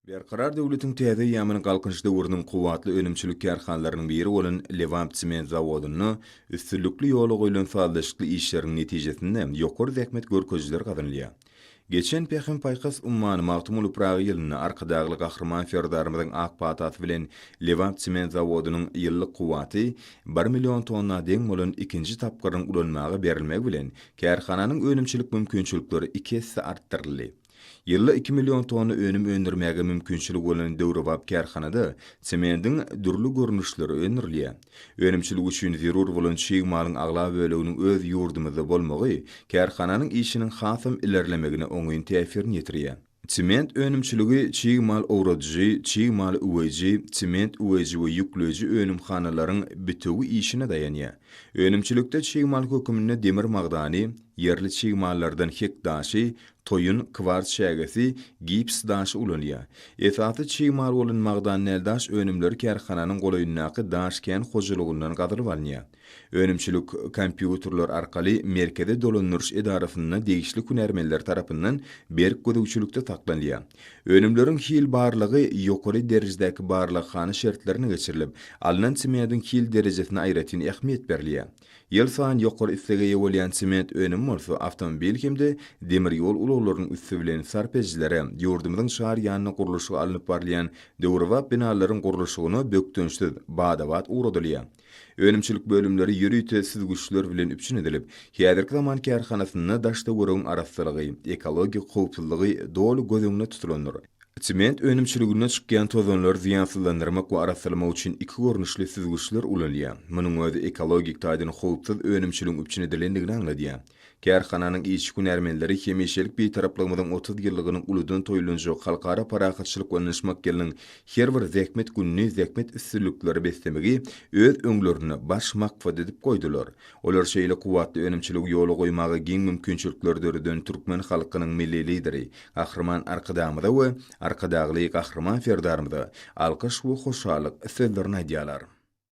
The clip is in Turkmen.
Berkarar döwletiň täze eýýamynyň Galkynyş döwrüniň kuwwatly önümçilik kärhanalarynyň biri bolan Lebap sement zawodynda üstünlikli ýola goýlan sazlaşykly işleriň netijesinde ýokary zähmet görkezijileri gazanylýar. Geçen Pähim-paýhas ummany Magtymguly Pyragy ýylynda Arkadagly Gahryman Serdarymyzyň ak patasy bilen Lebap sement zawodynyň ýyllyk kuwwaty bir million tonna deň bolan ikinji tapgyrynyň ulanmaga berilmegi bilen kärhananyň önümçilik mümkinçilikleri iki esse artdyryldy. Ýylda iki million tonna önüm öndürmäge mümkinçiligi bolan döwrebap kärhanada semendiň dürli görnüşleri öndürilýär. Önümçilik üçin zerur bolan çig malyň aglaba böleginiň öz ýurdumyzda bolmagy kärhananyň işiniň hasam ilerlemegine oňyn täsirini ýetirýär. Sement önümçiligi çig mal owradyjy, çig maly üweýji, sement üweýji we ýükleýji önümhanalaryň bitewi işine daýanýar. Önümçilikde çig mal höküminde demir magdany, ýerli çig mallardan hek daşy, Toýun, kwars çägesi, gips daşy ulanylýar. Esasy çig mal bolan magdan däl daş önümleri kärhananyň golaýyndaky daş-kän hojalygyndan gazylyp alynýar. Önümçilik kompýuterler arkaly merkezi dolandyryş edarasynda degişli hünärmenler tarapyndan berk gözegçilikde saklanylýar. Önümleriň hil barlagy ýokary derejedäki barlaghana şertlerinde geçirilip, alnan sementiň hil derejesine aýratyn ähmiýet berilýär. Ýylsaýyn ýokary islege eýe bolýan sement önümi bolsa awtomobil hem-de demir ýol ulaglarynyň üsti bilen sarp edijilere, ýurdumyzyň çar ýanynda gurluşygy alnyp barylýan döwrebap binalaryň gurluşygyna bökdençsiz, bada-bat ugradylýar. Önümçilik bölümleri ýörite süzgüçler bilen üpjün edilip, häzirki zaman kärhanasynda daş-töweregiň arassalygy, ekologik howpsuzlygy doly göz öňünde tutulandyr. Sement önümçiliginde çykýan tozanlary zyýansyzlandyrmak we arassalamak üçin iki görnüşli süzgüçler ulanylýar. Munuň özi ekologik taýdan howpsuz önümçiligiň üpjün edilendigini aňladýar. Kärhananyň işçi-hünärmenleri hemişelik Bitaraplygymyzyň 30 ýyllygynyň uludan toýlanjak Halkara parahatçylyk we ynanyşmak ýylynyň her bir zähmet gününi zähmet üstünliklere beslemegi öz öňlerinde baş maksat edip goýdular. Olar şeýle kuwwatly önümçiligi ýola goýmaga giň mümkinçilikleri döreden türkmen halkynyň Milli Lideri Gahryman Arkadagymyza we Arkadagly Gahryman Serdarymyza alkyş we hoşallyk sözlerini aýdýarlar.